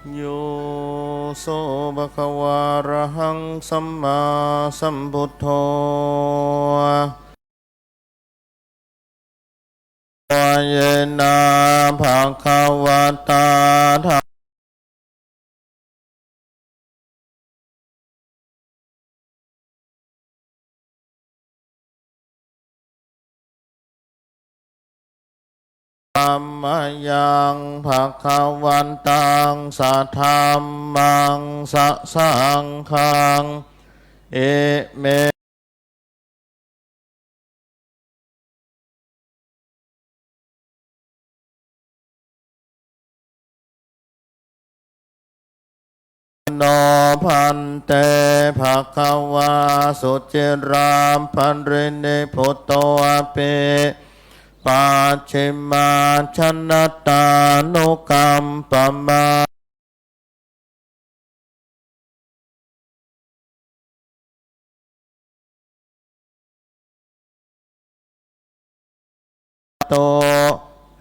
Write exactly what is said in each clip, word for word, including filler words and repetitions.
Yo so bhagavā arahaṃ sammāsambuddho. Yena bhagavatā dhammaṃ mayaṃ bhagavantaṃ sadhammaṃ sasaṅghaṃ ime no bhante bhagavā suciraparinibbutopi pacchimājanatānukampamā to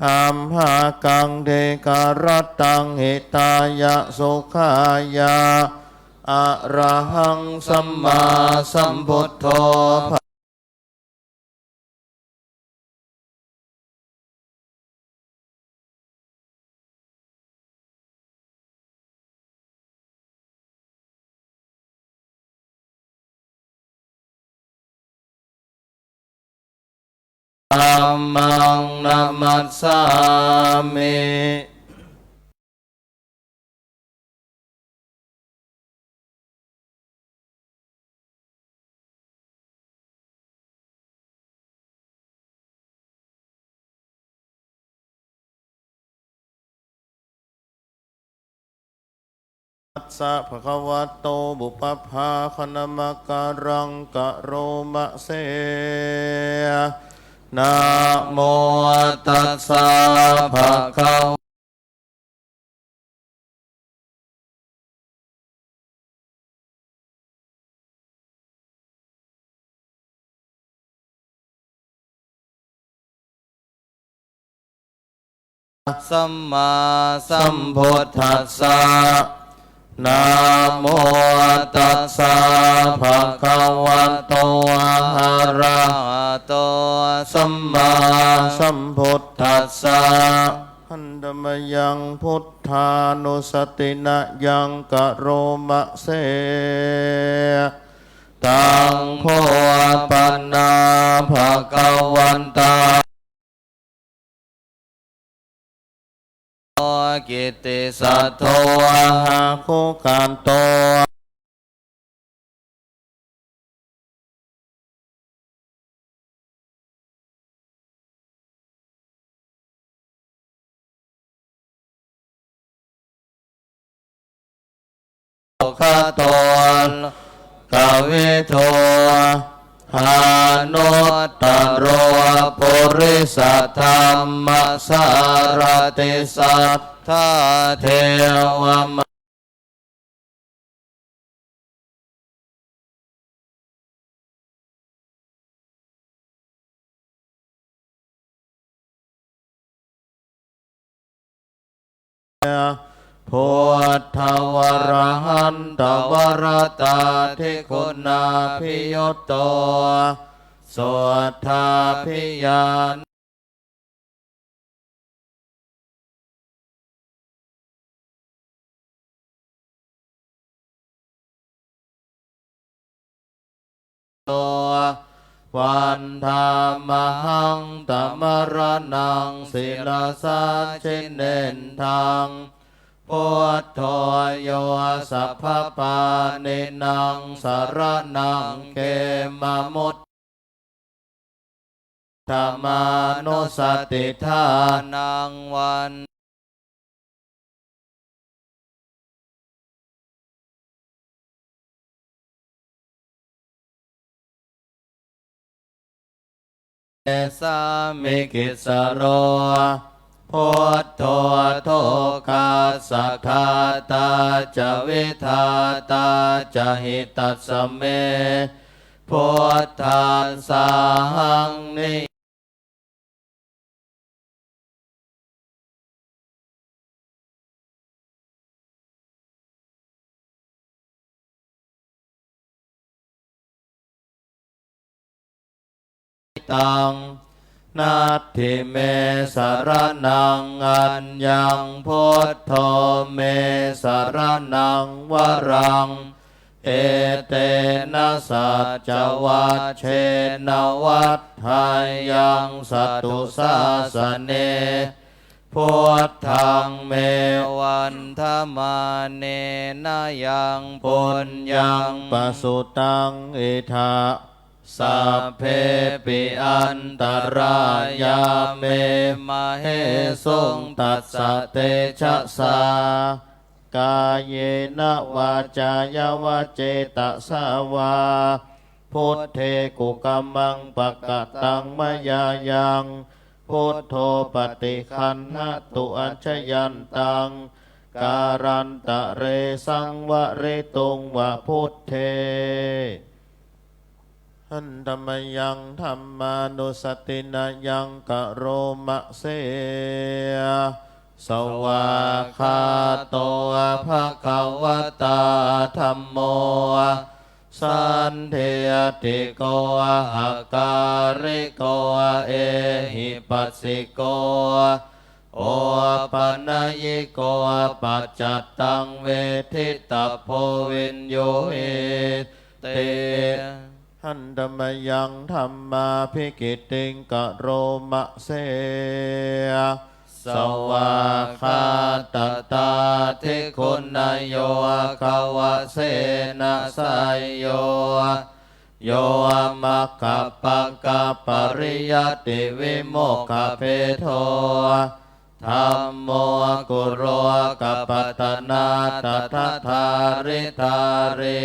amhākaṃ dīgharattaṃ hitāya sukhāya. Arahaṃ sammāsambuddho bha- dhammaṃ namassāmi. Tassa bhagavato pubbabhāganamakāraṃ karoma se. Namo tassa bhagavato sammāsambuddhassa. Namo tassa bhagavato arahato sammāsambuddhassa. Handa mayaṃ buddhānussatinayaṃ karoma se. Taṃ kho pana bhagavantaṃ kittisaddo ahakukato kato lokavidū anuttaro purisadammasārathi satthā devamā buddhavarahantavarataṭṭhikuṇābhiyutto suddhābhiñā vandāmahaṃ tamaraṇaṃ sirasā jinendaṃ. Buddho yo sabbapāṇīnaṃ saraṇaṃ khemam uddhamānussatiṭṭhānaṃ van sāmi kissaro buddho dukkhassa ghātā ca vidhātā ca hitassa me. Buddhassāhaṃ ni taṃ. Natthi me saraṇaṃ aññaṃ, buddho me saraṇaṃ varaṃ. Etena saccavajjena vaḍḍheyyaṃ satthu sāsane. Buddhaṃ me vandamānena yaṃ puññaṃ pasutaṃ idha, sabbepi antarāyā me māhesuṃ tassa tejasā. Kāyena vācāya va cetasā vā, buddhe kukammaṃ pakataṃ mayā yaṃ, buddho paṭiggaṇhatu accayantaṃ, kālantare saṃvarituṃ va buddhe. Handa mayaṃ dhammānussatinayaṃ karoma se. Svākkhāto bhagavatā dhammo, sandiṭṭhiko akāliko ehipassiko, opanayiko paccattaṃ veditabbo viññūhīti. Handa mayaṃ dhammābhigītiṃ karoma se. Svākkhātatādiguṇayogavasena seyyo, yo maggapākapariyattivimokkhabhedo, dhammo kulokapatanā tadadhāridhārī,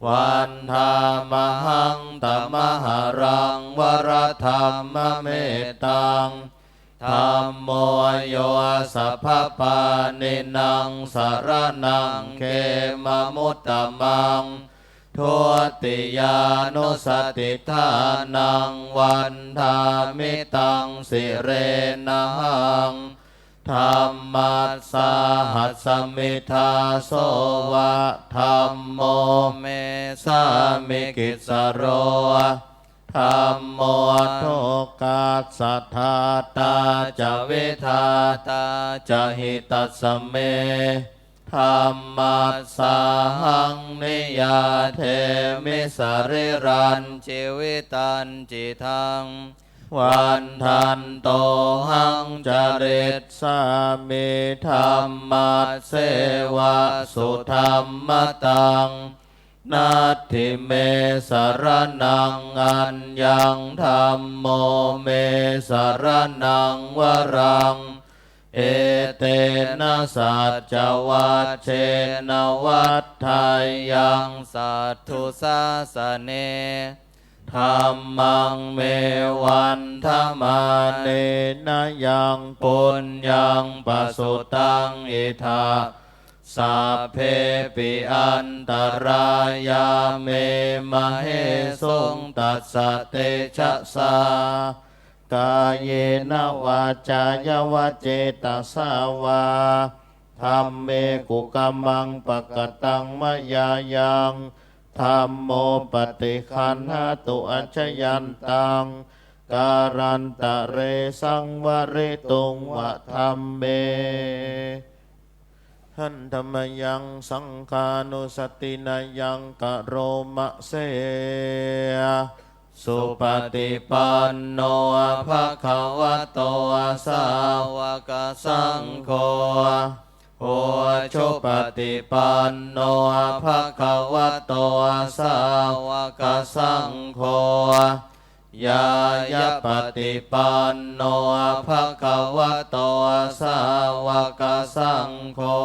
vandāmahaṃ tamaharaṃ varadhammamettaṃ. Dhammo yo sabbapāṇīnaṃ saraṇaṃ khemamuttamaṃ, dutiyānussatiṭṭhānaṃ vandāmi taṃ sirenahaṃ. Dhammassāhasmi dāso va, dhammo me sāmikissaro, dhammo dukkhassa ghātā ca vidhātā ca hitassa me, dhammassāhaṃ niyyādemi sarīrañjīvitañcidaṃ. Vandantohaṃ carissāmi dhammasseva sudhammataṃ. Natthi me saraṇaṃ aññaṃ, dhammo me saraṇaṃ varaṃ. Etena saccavajjena vaḍḍheyyaṃ satthu sāsane. Dhammaṃ me vandamānena yaṃ puññaṃ pasutaṃ idha, sabbepi antarāyā me māhesuṃ tassa tejasā. Kāyena vācāya va cetasā vā, dhamme kukammaṃ pakataṃ mayā yaṃ, dhammo paṭiggaṇhatu accayantaṃ, kālantare saṃvarituṃ va dhamme. Handa mayaṃ saṅghānussatinayaṃ karoma se. Supaṭipanno bhagavato sāvakasaṅgho, ujupaṭipanno bhagavato sāvakasaṅgho, ñāyapaṭipanno bhagavato sāvakasaṅgho,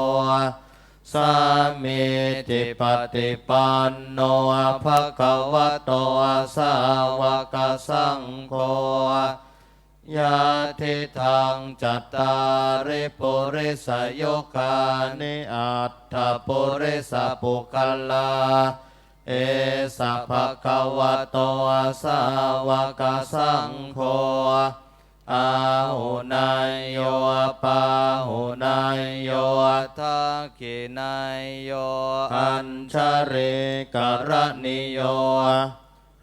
sāmīcipaṭipanno bhagavato sāvakasaṅgho, yadidaṃ cattāri purisayugāni aṭṭha purisapuggalā, esa bhagavato sāvakasaṅgho, āhuneyyo pāhuneyyo dakkhiṇeyyo añjalikaraṇīyo,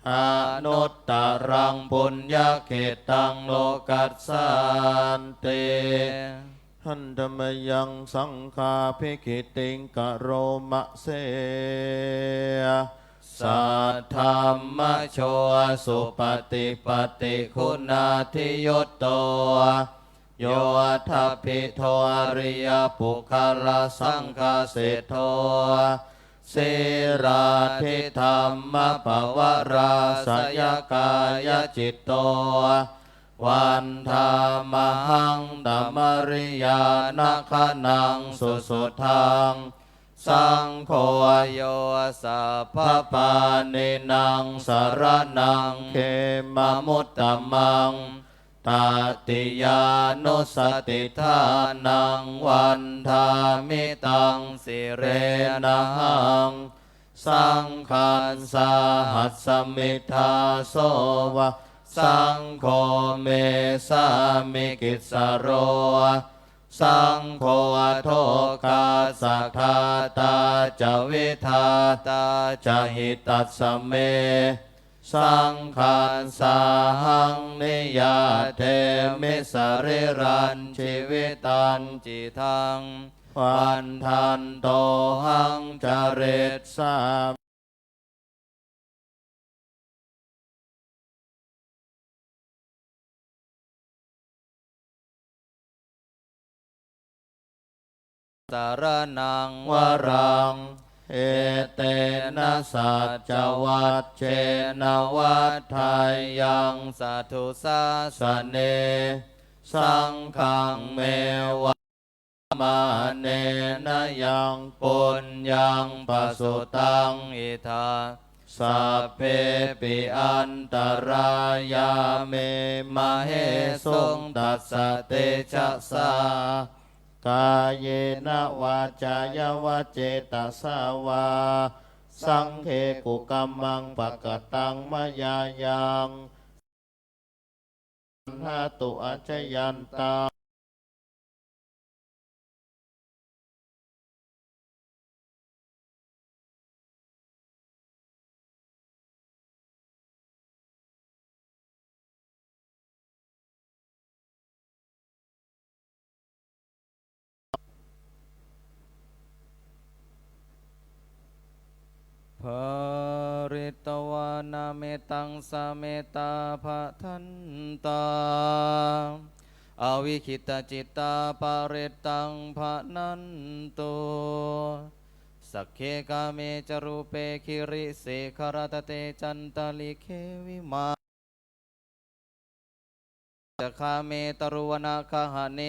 anuttaraṃ puññakkhettaṃ lokassāti. Handa mayaṃ saṅghābhigītiṃ karoma se. Saddhammajo supaṭipattiguṇādiyutto, yoṭṭhabbidho ariyapuggalasaṅghaseṭṭho, sīlādidhammapavarāsayakāyacitto, vandāmahaṃ tamariyāna gaṇaṃ susuddhaṃ. Saṅgho yo sabbapāṇīnaṃ saraṇaṃ khemamuttamaṃ, tatiyānussatiṭṭhānaṃ vandāmi taṃ sirenahaṃ. Saṅghassāhasmi dāso va, saṅgho me sāmikissaro, saṅgho tokāsagātā ca vidhātā ca hitassa me. Saṅghassāhaṃ niyyādemi sarīrañjīvitañcidaṃ, vandantohaṃ carissāmi. Saraṇaṃ varaṃ, etena saccavajjena vaḍḍheyyaṃ satthu sāsane. Saṅghaṃ me va mānena yaṃ puññaṃ pasutaṃ idha, sabbepi antarāyā me māhesuṃ tassa tejasā. Kāyena vācāya va cetasā vā, saṅghe kukammaṃ pakataṃ mayā yaṃ, hatu accayantaṃ. Pharitvāna mettaṃ sametā bhadantā, avikkhittacittā parittaṃ bhaṇantu. Sagge kāme ca rūpe girisikharataṭe cantalikkhe vimāne, ca gāme taruvanagahane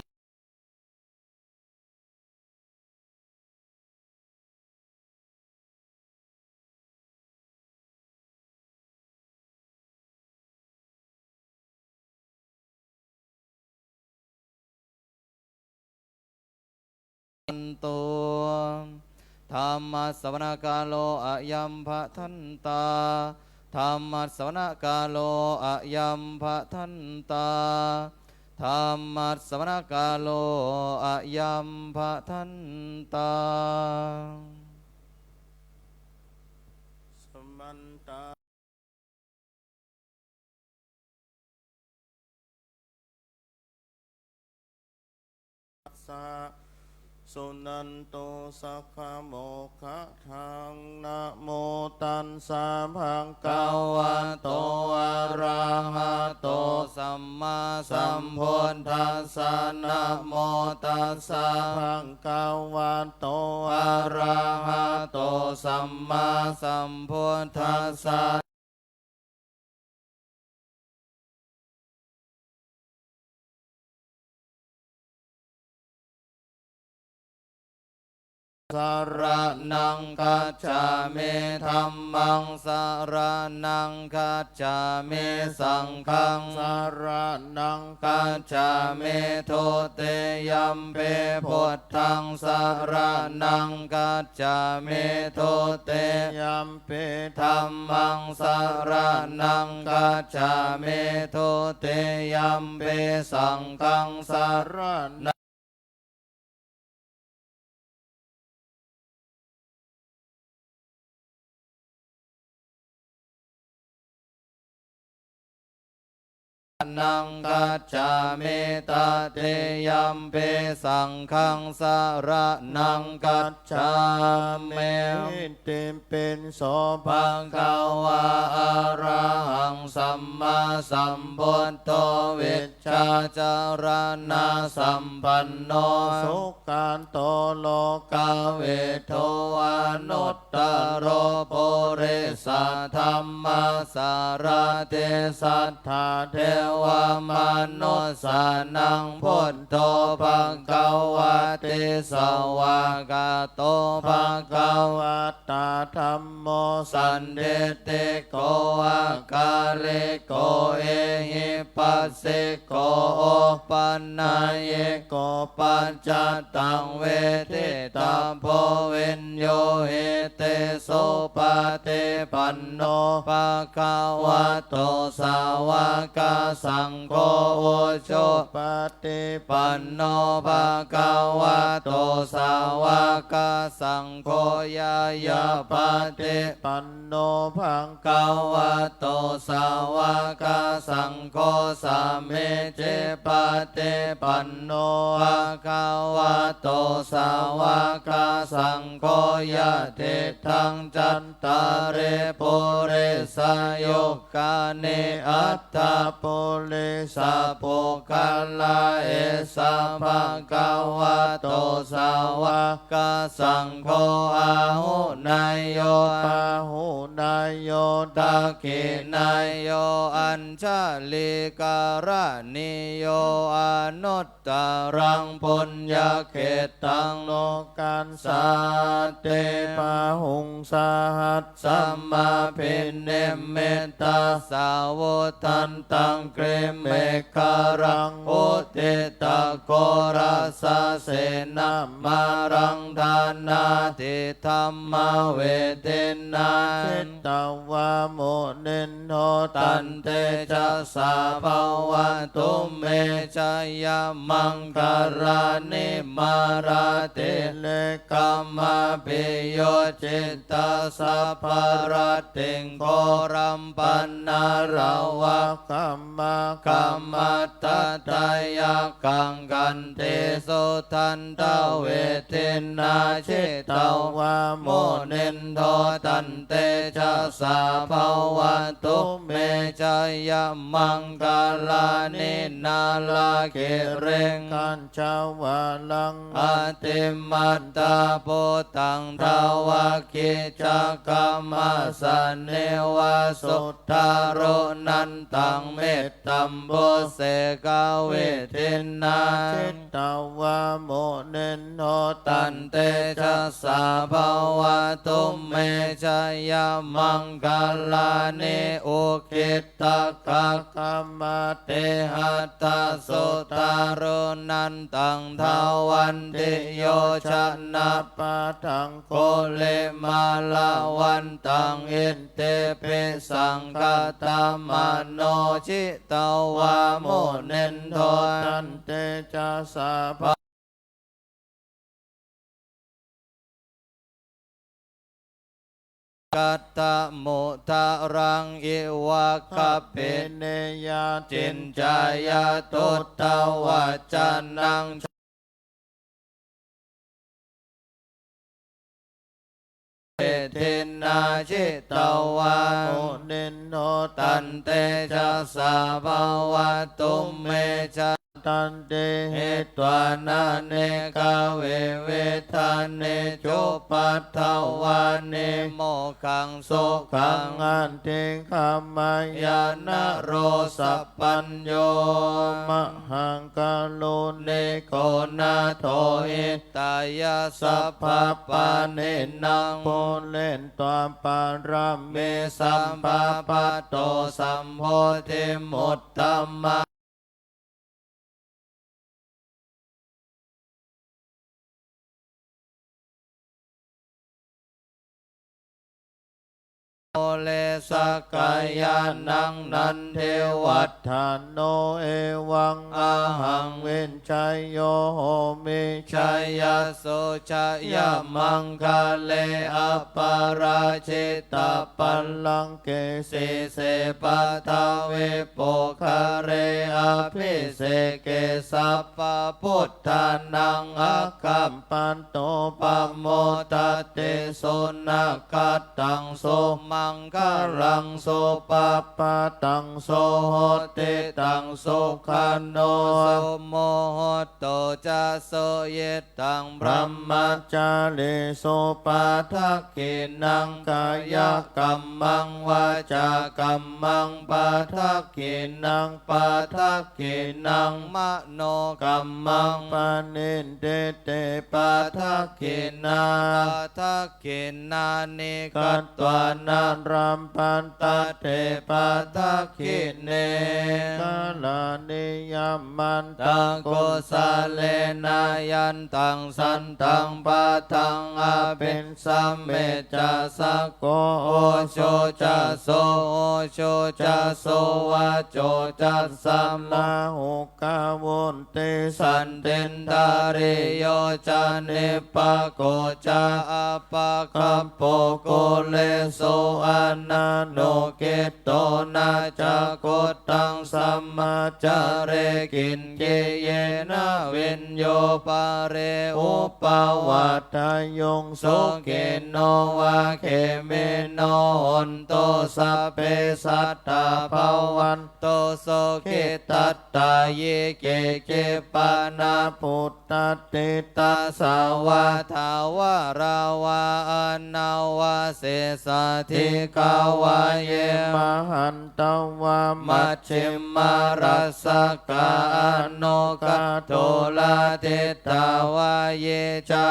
bhavantu. Dhammassavanakālo ayambhadantā. Dhammassavanakālo ayambhadantā. Dhammassavanakālo ayambhadantā. Samantā. Suṇantu saggamokkhadaṃ. Namo tassa bhagavato arahato sammāsambuddhassa. Namo tassa bhagavato arahato sammāsambuddhassa. Saraṇaṃ gacchāmi. Dhammaṃ saraṇaṃ gacchāmi. Saṅghaṃ saraṇaṃ gacchāmi. Dutiyampi buddhaṃ saraṇaṃ gacchāmi. Dutiyampi dhammaṃ saraṇaṃ gacchāmi. Dutiyampi saṅghaṃ saraṇaṃ naṃ gacchāmi. Tatiyampi saṅghaṃ saraṇaṃ gacchāmi. Itipiso bhagavā arahaṃ sammāsambuddho vijjācaraṇasampanno sugato lokavidū anuttaro purisadammasārathi satthā devamanussānaṃ buddho bhagavāti. Svākkhāto bhagavatā dhammo sandiṭṭhiko akāliko ehipassiko opanayiko paccattaṃ veditabbo viññūhīti. Supaṭipanno bhagavato sāvakasaṅgho, ujupaṭipanno bhagavato sāvakasaṅgho, ñāyapaṭipanno bhagavato sāvakasaṅgho, sāmīcipaṭipanno bhagavato sāvakasaṅgho, yadidaṃ cattāri purisayugāni aṭṭha purisapuggalā, esa bhagavato sāvakasaṅgho, āhuneyyo pāhuneyyo dakkhiṇeyyo añjalikaraṇīyo anuttaraṃ puññakkhettaṃ lokassāti. Bāhuṃ sahassamabhinimmitasāvudhantaṃ girimekhalaṃ uditaghorasasenamāraṃ dānādidhammavidhinā jitavā munindo taṃtejasā bhavatu me jayamaṅgalāni. Mārātirekam abhiyujjhitasabbarattiṃ ghoram panāḷavakamakkhamathaddhayakkhaṃ khantīsudantavidhinā jitavā munindo taṃtejasā bhavatu me jayamaṅgalāni. Nāḷāgiriṃ gajavaraṃ atimattabhūtaṃ dāvaggicakkamasanīva sudāruṇantaṃ mettambusekavidhinā jitavā munindo taṃtejasā bhavatu me jayamaṅgalāni. Ukkhittakhaggamatihatthasudāruṇantaṃ dhāvantiyojanapathaṅgulimālavantaṃ iddhībhisaṅkhatamano jitavā munindo taṃtejasā bha kaṭṭhamudaraṃ iva gabbhinīyā ciñcāya duṭṭhavacanaṃ vidhinā jitavā munindo taṃtejasā bhavatu me jayamaṅgalāni. Tañca khantīhitvānanekavividhāni cupaddavāni mokkhaṃ sukhaṃ adhigameyya naro sapañño. Mahākāruṇiko nātho hitāya sabbapāṇinaṃ pūretvā pāramī sabbā patto sambodhimuttamaṃ pure sakyānaṃ nandivaḍḍhano, evaṃ ahaṃ vijjāyo homi jayassu jayamaṅgale. Aparājitapallaṅke sīse paṭhavipokkhare, abhiseke sabbabuddhānaṃ aggappatto pamodati. Sunakkhattaṃ sumaṅgalaṃ supabhātaṃ suhuṭṭhitaṃ, sukhaṇo sumuhutto ca suyiṭṭhaṃ brahmacārisu. Padakkhiṇaṃ kāyakammaṃ vācākammaṃ padakkhiṇaṃ, padakkhiṇaṃ manokammaṃ paṇidhī te padakkhiṇā. Padakkhiṇāni katvāna labhantatthe padakkhiṇe. Karaṇīyam atthakusalena, yantaṃ santaṃ padaṃ abhisamecca, sakko ujū ca suhujū ca, suvaco cassa mahukā vuḍḍhī, santindriyo ca nipako ca, appagabbho kulesu ananugiddho. Na ca khuddaṃ samācare kiñci, yena viññū pare upavadeyyuṃ. Sukhino vā khemino hontu, sabbe sattā bhavantu sukhitattā. Ye keci pāṇabhūtatthi, tasā vā thāvarā vā anavasesā, dīghā vā ye mahantā vā, majjhimā rassakā aṇukathūlā. Diṭṭhā vā ye ca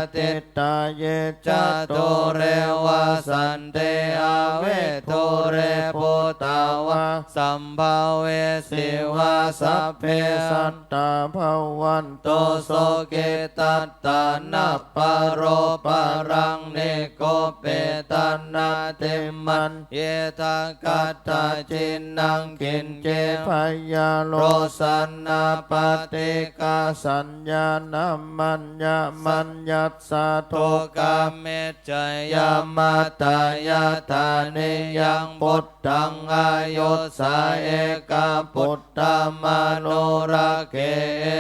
adiṭṭhā, ye ca dūre vasanti avidūre, bhūtā vā sambhavesī vā, sabbe sattā bhavantu sukhitattā. Na paro paraṃ nikubbetha, nātimaññetha katthaci naṃ kiñci, byārosanā paṭighasaññā, nāmanyamaññassa dukkhamiccheyya. Mātā yathā niyaṃ puttaṃ āyusā ekaputtamanurakkhe,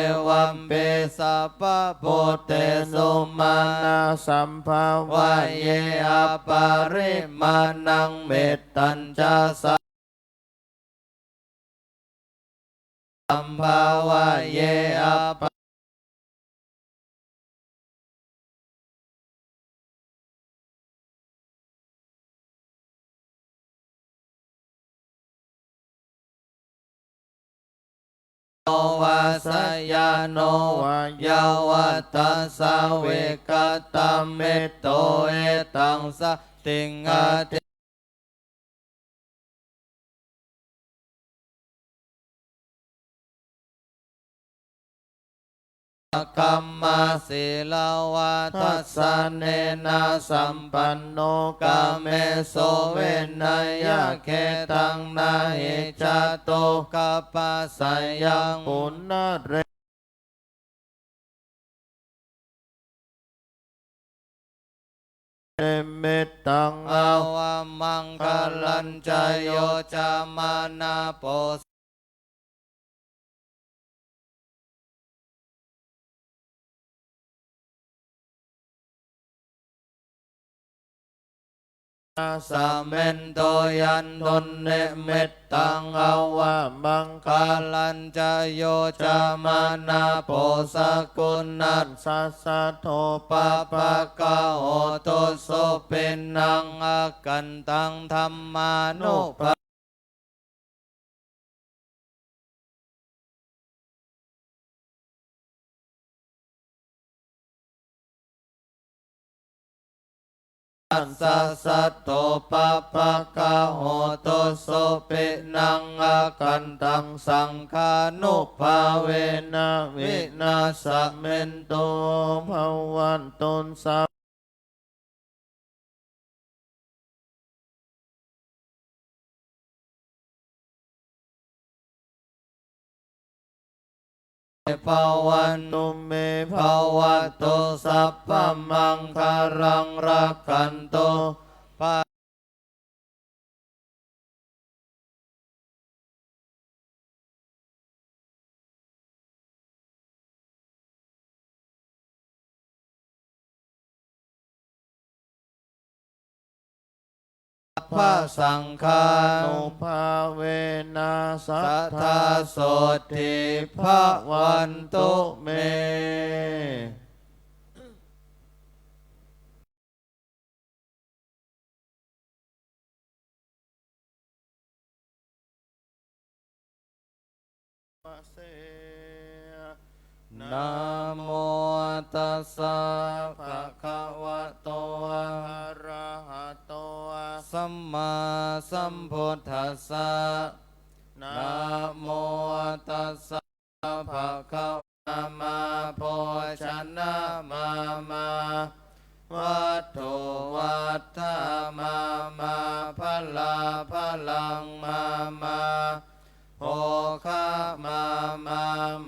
evampi sabbabhūtesu mānasambhāvaye aparimāṇaṃ. Mettañca sambhāvaye apa no vā sayāno vā yāvatassa vigatamiddho, etaṃ satiṃ adhi kamma sīlavā dassanena sampanno, kāmesu vineyya gedhaṃ, na hi jātu gabbhaseyyaṃ punare mettaṃ avamaṅgalañca. Yo cāmanāpo samentu, yaṃ dunnimittaṃ avamaṅgalañca. Yo cāmanāpo sakuṇassa saddo pāpaggaho dussupinaṃ akantaṃ dhammānubhāvehi ssa saddo pāpaggaho dussupinaṃ akantaṃ saṅghānubhāvena vināsamentu. Bhavatu sa bhavantu me. Bhavatu sabbamaṅgalaṃ, rakkhantu pa bbasaṅghānubhāvena sadā sotthī bhavantu me. Namo tassa bhagavato arahato sammāsambuddhassa. Namo tassa bhagavato mā bhojanamāma vatthuvatthamāma balabalaṃ māma bhogamāma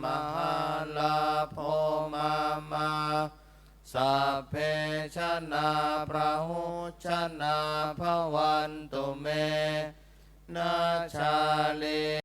mahālābho māma sabbe janā brahujjanā bhavantu me. Na jāli